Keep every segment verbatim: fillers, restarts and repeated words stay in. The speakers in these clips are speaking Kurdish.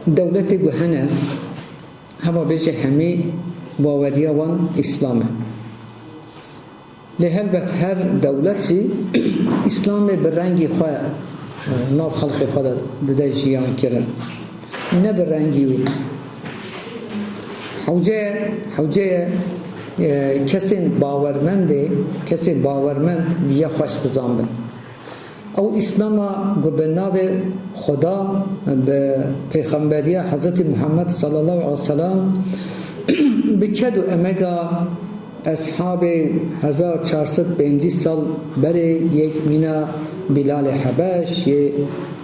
Dewletê ku hene, hema bêje hemî baweriya wan Îslam e. Lê helbet her dewlet jî Îslamê bi rengî xwe, e, nav xelkê xwe de dide jiyan kirin. Ne bi rengî wî. Hewce ye, hewce ye, e, kesên bawermendê, kesên bawermend viya xweş bizanbin. Ew Îslama ku bi navê Xweda, bi pêxemberiya Hezretî Muhammed sallallahu aleyhi ve sellem, bi ked û emega eshabê hezar çar sed pêncî sal berê, yek mîna Bîlalê Hebeş, yê,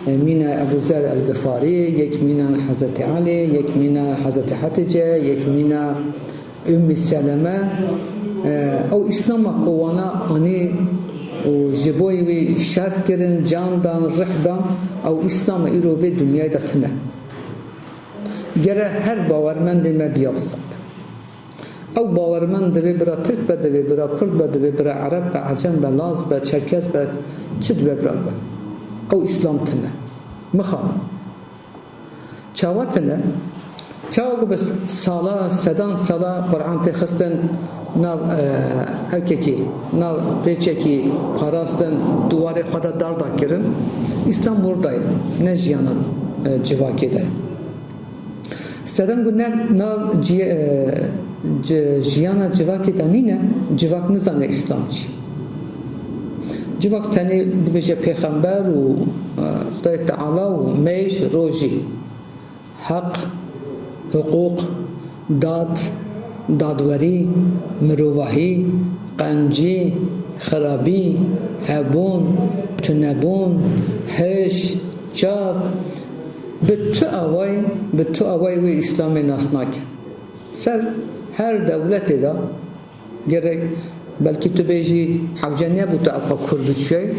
e, mîna Ebû Zer el-Gifarî, yek mîna Hezretî Elî, yek mîna Hezretî Hetice, yek mîna Ümmü Seleme, e, ew Îslama ku wana anî û ji bo wî şer kirin, can dan, rih dan, ew Îslama îro vê dinyayê de tune. Gere her bawermendê me viya bizanbe. Ew bawermend divê bira Tirk be, divê bira Kurd be, divê bira Ereb be, Ecem be, Laz be, Çerkez be, çi dibe bira be. Ew Îslam tune. Mixabin. Çawa tune? Çawa ku bi sala, sedan sala Quran tê xistin nav, e, ewkekî, nav pêçekî parastin, diwarê xwe de dar da kirin, Îslam wir de ye, ne jiyana, e, civakê de ye. Sedem ku ne nav ci-, e, ci-, jiyana civakê de nîne, civak nizane Îslam çi. Civak tenê dibêje pêxember û, e, Xwedayê Teala û mêj, rojî. Heq, hiqûq, dad, dadwerî, mirovahî, qencî, xirabî, hebûn, tunebûn, hiş, çav, bi tu awayî, bi tu awayî wê Îslamê nas nake. Ser her dewletê de Gerek belkî tu bêjî hewce nebû tu ewka kûr biçûyayî.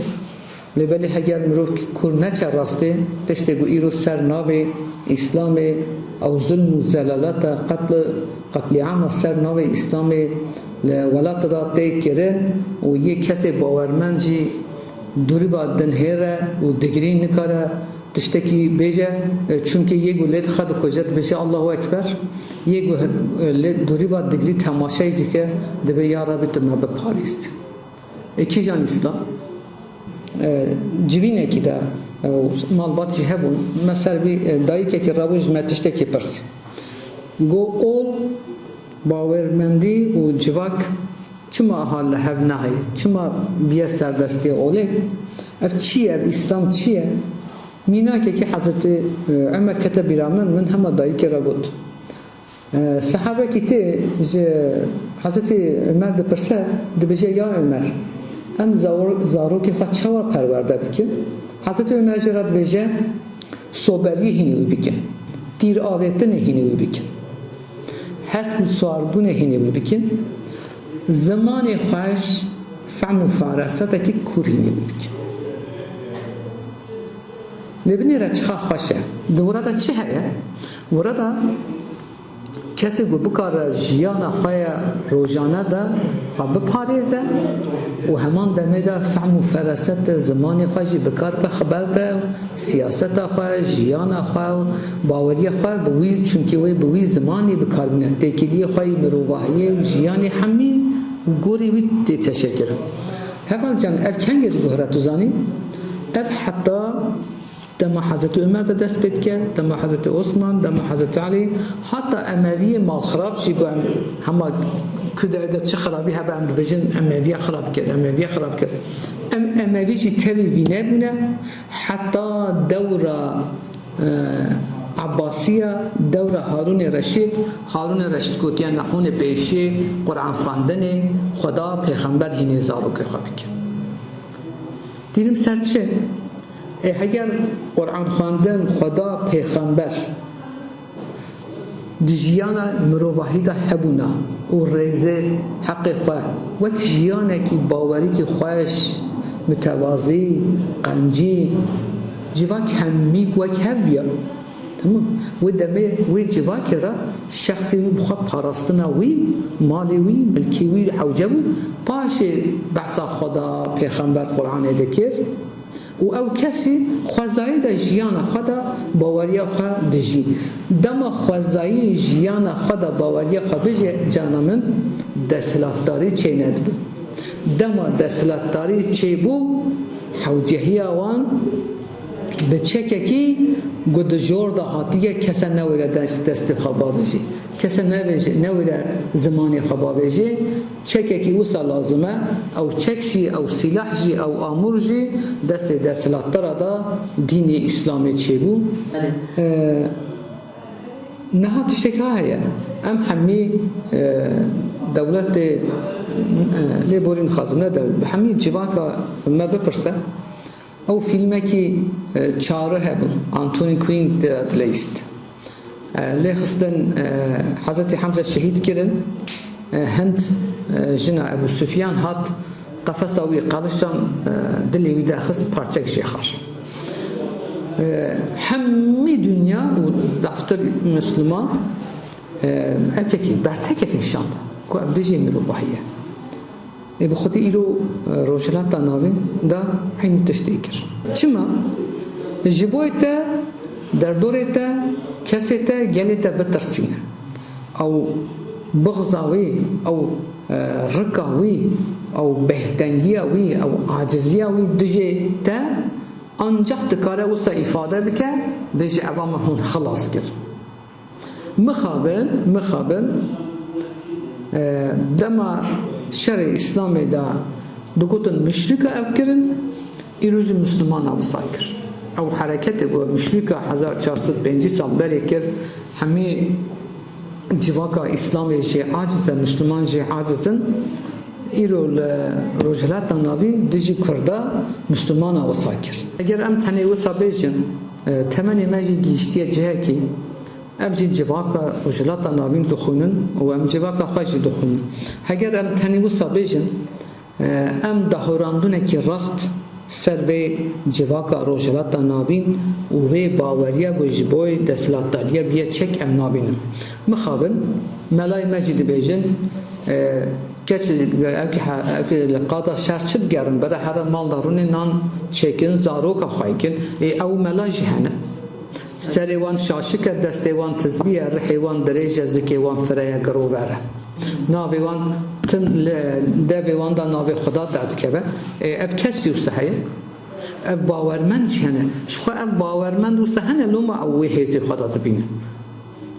Lê belê heger mirov kûr neçe rastê, tiştê ku îro ser navê Îslamê ew zulm û zelalata qetl, qetlîama ser navê Îslamê li welata de tê kirin û yê kesê bawermend jî dûrî va dinhêre û digirî nikare tiştekî bêje, e, çimkî yê ku lê dixe dikuje, dibêje Allahu Ekber, yê ku, e, lê dûrî va digirî temaşeyê dike, dibê ya Rebî tu me biparêz. E, kîjan Îslam? E, civînekî de, e, malbat jî hebûn, me ser vî, e, dayikekî rabû ji me tiştekî pirsî. Got, ol bawermendî û civak çima aha li hev nahê? Çima biye serdestê olê? Ev çi ye? Ev Îslam çi ye? Mînakekî Hezretî, e, Omer kete bîra min, min hema dayikê re got. E, sehabekî tê ji Hezretî Omer dipirse, dibêje, ya Omer, em zawr-, zarokê xwe çawa perwerde bikin? Hezretî Omer jê re dibêje, soberiyê hînî wî bikin, tîr avêtinê hînî wî bikin, hesp û siwarbûnê hînî wî bikin, zimanê xweş, fehm û ferasetekî kûr hînî wî bikin. Lê binêre çiqa xweş e. Di wira de çi heye? Wira de kesê ku bikare jiyana xwe ya rojane de xwe biparêze û heman demê de fehm û feraset zimanê xwe jî bikar be xeber de, siyaseta xwe, jiyana xwe, baweriya xwe bi wî, çimkî wê bi wî zimanî bikar bîne, têkiliyê xwe yî mirovahiyê û jiyanê hemî û gorî wî tê teşekirin. Heval can, ev kengê diguhere tu zanî? Ev heta Dema Hezretî Omer de dest pê dike, dema Hezretî Osman, dema Hezretî Elî, heta Emeviyê malxirab jî ku em hema ku derê de çi xirabî hebe em dibêjin, Emeviye xirab kir, Emeviye xirab kir. Em Emevî jî tevî vî nebûne, heta dewra, e, Ebbasiya, dewra Harûnê Reşîd, Harûnê Reşîd gotiye nexûnê pêşiyê Quran xwendinê, Xweda, pêxember hînê zarokê xwe bikin. Dînim ser çi? Ê heger Quran xwendin, Xweda, pêxember di jiyana mirovahî de hebûna û rêzê heqê xwe wek jiyanekî bawerîkî xweş, mitewazî, qencî, civak hemî wek hev ya. Tamam. Wê demê wê civakê re şexsê wî bi xwe parastina wî, malê wî, milkê wî hewce bû. Paşê behsa Xweda, pêxember, Quranê dikir. Û ew kes jî xwezayî de jiyana xwe de baweriya xwe dijî. Dema xwezayî jiyana xwe de baweriya xwe bijî, cana min, desthilatdarî çênedibû. Dema desthilatdarî çêbû, hewcehiya wan bi çekekî ku di jor de hatiye, kese newêre dest-, destê xwe bavêjê. Kese nevêje-, newêre zimanê xwe bavêjê. Çekekî wisa lazim e. Ew çek jî, ew sîlah jî, ew amûr jî destê desthilatdara de dînê Îslamê çêbû. Belê. E, Niha tiştek ha heye. Em hemî, e, dewletê, e, lê borî nixwazim ne dewlet, bi hemî civaka me bipirse, ew fîlmekî, e, Çarı hebû, Anthony Quinn de dileyîst. E, lê xistin, e, Hezretî Hemze şehîd kirin, e, hind, e, jina Ebû Sufyan hat, qefesa wî qelişan, e, dilê wî derxist, parçek jê xwar. E, hemî dinya û zaftir Misliman, e, ekekî, bertekek nîşan da ku ev dijî mirovahî ye. Ê bi xwedî îro, e, Rojhilata Navîn da eynî tiştê kir. Çima? Ji boyê te, derdorê te, kesê te, gelê te bitirsîne. Ew bixza wî, ew, e, rika wî, ew bêhtengiya wî, ew aciziya wî dijê te ancaq dikare wisa îfade bike, bêje, eva min hûn xilas kir. Mixabin, mixabin, e, dema şerê Îslamê de digotin muşrika ev kirin, îro jî Mislimana wisa kir. Ew hereketê ku muşrika hezar çar sed pêncî sal berê kir, hemî civaka Îslamê jê aciz e, Misliman jê aciz in, îro li Rojhilata Navîn dijî Kurda Mislimana wisa kir. Eger em tenê wisa bêjin, e, temenê me jî gihîştiye cihekî, em jî civaka Rojhilata Navîn dixwînin û em civaka xwe jî dixwînin. Heger em tenê wisa bêjin, e, em dahurandinekî rast ser vê civaka Rojhilata Navîn û vê baweriya ku ji bo desthilatdariya bûye çek em nabînin. Mixabin, melayê me jî dibêjin, e, keç, ew ki he-, ew ki li qada şer çi digerin, bere here mal de rûnê nan çêkin, zaroka xwe kin. Ê, ew mela jî hene. Serê wan şaşik e, destê wan tizbî ye, rihê wan dirêj e, zikê wan fire ye, girover e. Navê wan tim li devê wan de navê Xuda derdikeve. Ê, ev kes jî wisa heye. Ev bawermend jî hene. Ji xwe ev bawermend wisa hene, loma ew wê hêzê xwe de dibîne.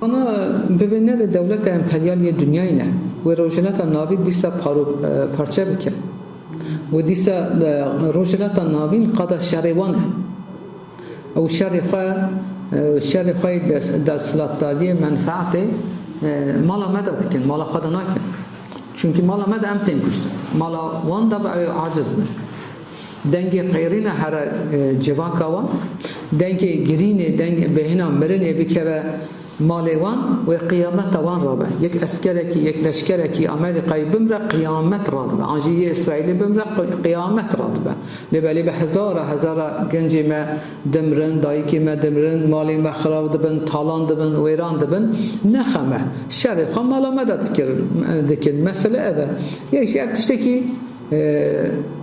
Ana bivê nebe dewleta emperyal yê dinyayê ne. Wê Rojhilata Navîn dîsa paro-, e, parçe bike. Wê dîsa, e, Rojhilata Navîn qada şerê wan e. Ew şerê xwe, e, şerê xwe yê des-, desthilatdariyê, menfaatê, e, mala me de dikin, mala xwe de nakin. Çunkî mala me de em tên kuştin. Mala wan de bi ew aciz bin. Dengê qêrîna here, e, civaka wan, dengê girînê, dengê bêhna mirinê bikeve malê wan, wê qiyameta wan rabe. Yek eskerekî, yek leşkerekî Amerîkayê bimre, qiyamet radibe. An jî yê Îsraîlê bimre, qi-, qiyamet radibe. Lê belê bi hezara hezara gencê me dimirin, dayikê me dimirin, malê me xirab dibin, talan dibin, wêran dibin. Ne xem e. Şerê xwe mala me de dikir, dikin. Mesele ev e. Yek jî ev tiştekî, e,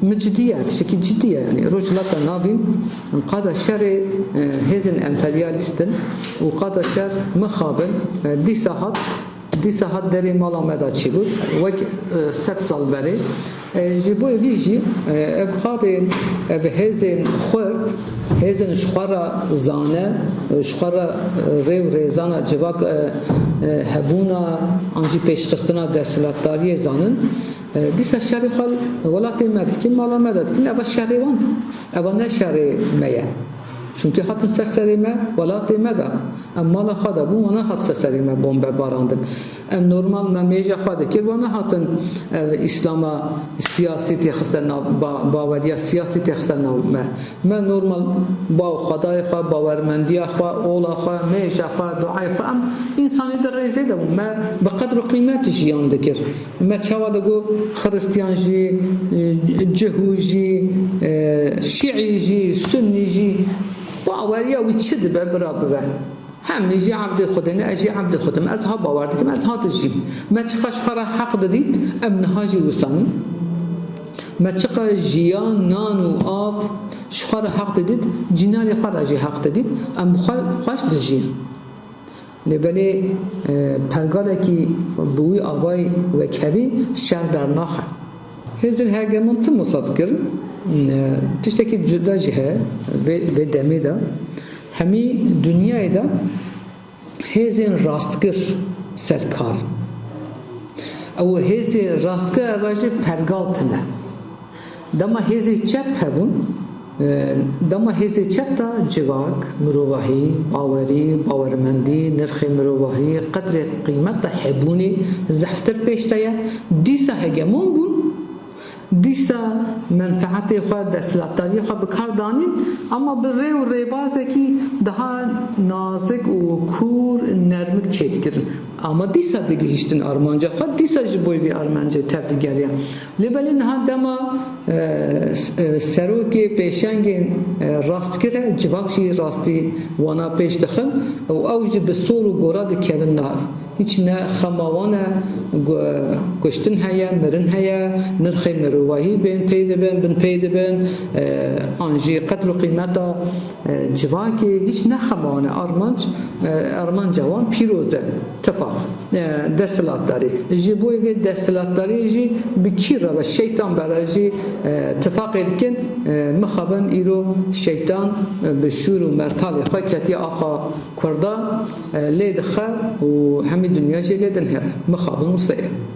mi cidî ye, tiştekî cidî ye. Yanî Rojhilata Navîn qada şerê, e, hêzên emperyalîst in û qada şer mixabin, e, dîsa hat Dîsa hat derê mala me de çêbû, wek, e, sed sal berê. E, ji bo vî jî, e, ev qadên, ev hêzên xurt, hêzên ji xwe re zane, e, ji xwe re, e, rê û rêzana civak, e, e, hebûna an jî pêşxistina desthilatdariyê zanin. E, dîsa şerê xwe welatê me dikin, mala me de dikin. Eva şerê wan e. Eva ne şerê me ye. Çunkî hatin ser serê me, welatê me de. Em mala xwe de bûn, wana hat ser serê me bombe barandin. Em normal me mêja xwe dikir, wana hatin ev Îslama siyasî têxiste nav, ba-, baweriya siyasî têxiste nav me. Me normal baw xwedayê xwe, bawermendiya xwe, ola xwe, mêja xwe, duayê xwe, em însanî di rêzê de bûn. Me bi qedr û qîmet jiyan dikir. Me çawa digot, Xiristiyan jî, e, Cihû jî, e, Şîî jî, Sunnî jî, baweriya wî çi dibe, bira bibe. Hemî jî evdê Xwedê ne, ez jî evdê Xwedê me. Ez ha bawer dikim, ez ha dijîm. Me çiqas ji xwe re heq didît, em niha jî wisa ne. Me çiqas jiyan, nan û av, Ji xwe re heq didît, cînarê xwe re jî heq didît, em bi xwe xweş dijîn. Lê belê, e, pergalekî bi wî avayî wekhevî şer dernaxe. Hêzên hegemon tim wisa dikirin, e, tiştekî cuda jî heye vê, vê demê de. Hemî dinyayê de hêzên rastgir serkar in. Ew hêzê rastgir eve jî pergal tune. Dema hêzê çep hebûn, e, dema hêzê çep de civak, mirovahî, bawerî, bawermendî, nirxê mirovahî, qedrê qîmet de hebûnê zehftir pêş de ye. Dîsa hegemon bûn, dîsa menfeetê xwe, desthilatdariyê xwe bi kar danîn, ama bi rê û rêbazekî daha nazik û kûr, nermik çêdikirin. Ama dîsa digihîştin armanca xwe, dîsa ji bo vî armancê tevdigeriyan. Lê belê niha dema, e, s-, e, serokê, pêşengên, e, rastgir e, civak jî rastî wana pêş dixin û ew jî bi sor û gora dikevin nav. Hiç ne xema wan e, gu-, kuştin heye, mirin heye, nirxê mirovahî bên pê dibin, bin pê dibin, e, an jî qedr û qîmeta, e, civakê hiç ne xema wan e. Armanc, e, armanca wan pîroz e. Tifaq, e, desthilatdarî. Ji bo vê desthilatdariyê jî bi kî re ve, şeytan be re jî, e, tifaqê dikin, e, mixabin îro şeytan, e, bi şûr û mertalê xwe ketiye axa Kurda, e, lê dixe û hemî dinya jî lê dinhe. Mixabin wisa ye.